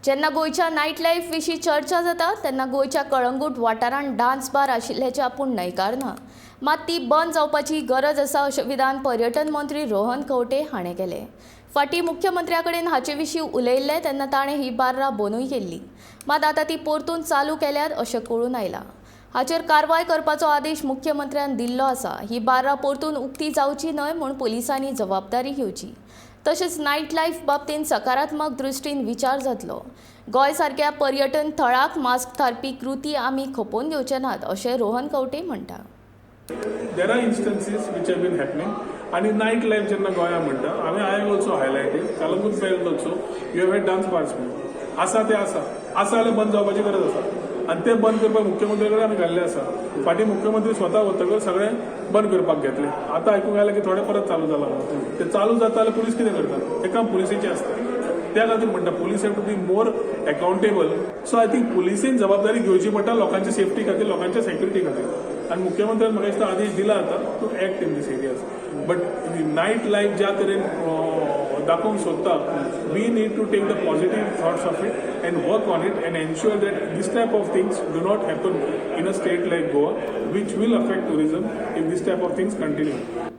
जेन्ना गोंयच्या night life विशीं चर्चा जाता तेन्ना गोंयच्या कळंगूट वाठारांत डान्स बार आशिल्ल्याचें आपूण न्हयकारना, मात ती बंद जावपाची गरज आसा अशें विधान पर्यटन मंत्री रोहन खंवटे हाणें केलें. फाटीं मुख्यमंत्र्या कडेन हाचे विशीं उलयल्ले तेन्ना ताणें ही बार्रां बंदूय केल्ली, मात आतां ती परतून चालू केल्यात अशें कळून आयलां. हाचेर कारवाय करपाचो आदेश मुख्यमंत्र्यान दिल्लो आसा. ही बार्रां परतून उक्ती जावची न्हय म्हूण पुलिसांनी जबाबदारी घेवची. तशेंच नायट लायफ बाबतींत सकारात्मक दृश्टीन विचार जातलो. गोंय सारक्या पर्यटन थळाक मास्क थारपी कृती आमी खपोवन घेवचे नात अशें रोहन खंवटे म्हणटा. There are instances which have been happening. आनी नायट लायफ जेन्ना गोंया म्हणटा हांवें, I have also highlighted Calangute belt also, you have had dance bars म्हणून आसा. ते आसा आसा जाल्यार बंद जावपाची गरज आसा आनी ते बंद करपाक मुख्यमंत्री कडेन आमी घाल्ले आसा. फाटीं मुख्यमंत्री स्वता वतकच सगळें बंद करपाक घेतलें. आतां आयकूंक आयलें की थोडें परत चालू जालां म्हणून. ते चालू जाता जाल्यार पुलीस कितें करता? तें काम पुलिसेचें आसता. त्या खातीर म्हणटा, police have to be more accountable. So I think पुलिसेन जबाबदारी घेवची पडटा लोकांच्या सेफ्टी खातीर, लोकांच्या सेक्युरिटी खातीर. आनी मुख्यमंत्र्यान म्हाका दिसता आदेश दिला आतां to act in these areas. But night life ज्या तरेन दाखोवंक सोदता, we need to take the positive thoughts of it and work on it and ensure that this type of things do not happen in a state like Goa, which will affect tourism if this type of things continue.